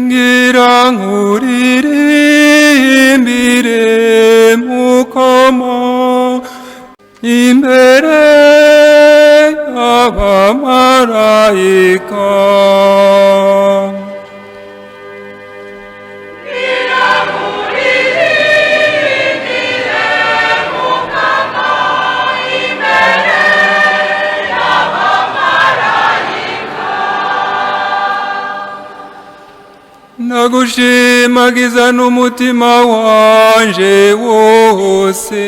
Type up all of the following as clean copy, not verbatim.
Ngira nkuririmbire Mukama imbere y'abamarayika. Ndagushimagiza n'umutima wanje wose,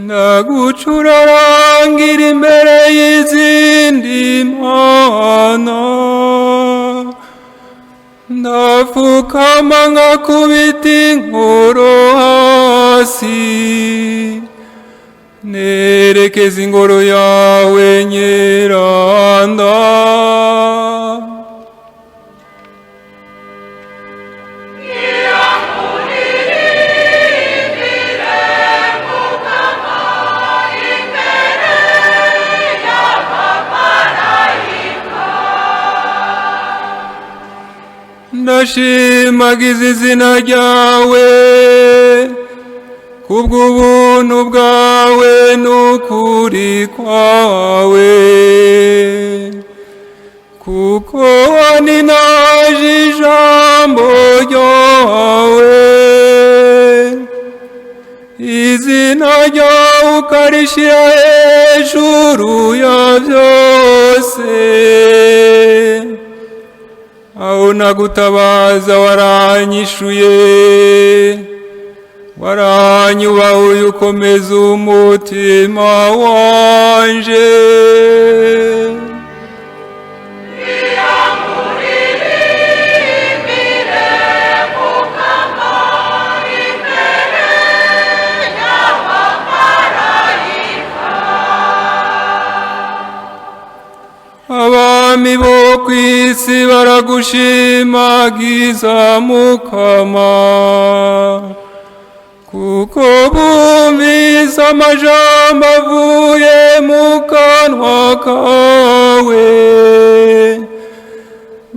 ndagucurarangira imbere y'izindi mana, ndapfukama nkakubita inkoro hasi, nerekeza ingoro yawe nyeranda. Ndashimagiza izina ryawe kubw'ubuntu bwawe n'ukuri kwawe, kuko waninaje ijambo ryawe, izina ryawe ukarishira hejuru ya byose. Aho nagutabaza waranyishuye, waranyubahuye ukomeza umutima wanje. Abami bo kw'isi baragushimagiza Mukama, kuko bumvise amajambo avuye mu kanwa kawe,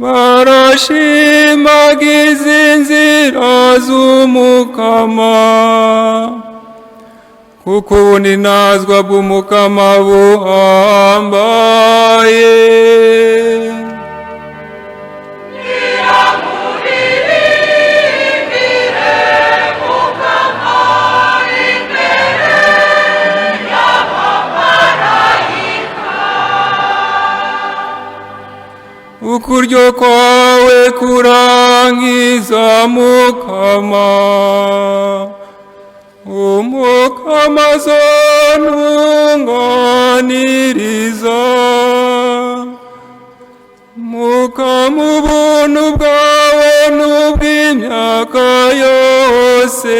barashimagiza inzira z'Umukama, kuko ubuninazwa bw'Umukama buhambaye. Ukuryo kwawe kurankiza Mukama, Umukama azontunganiriza. Mukama ubuntu bwawe n'ubw'imyaka yose,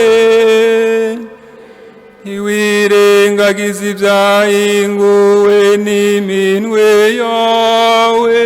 ntiwirengagize ibyahinguwe n'iminwe yawe.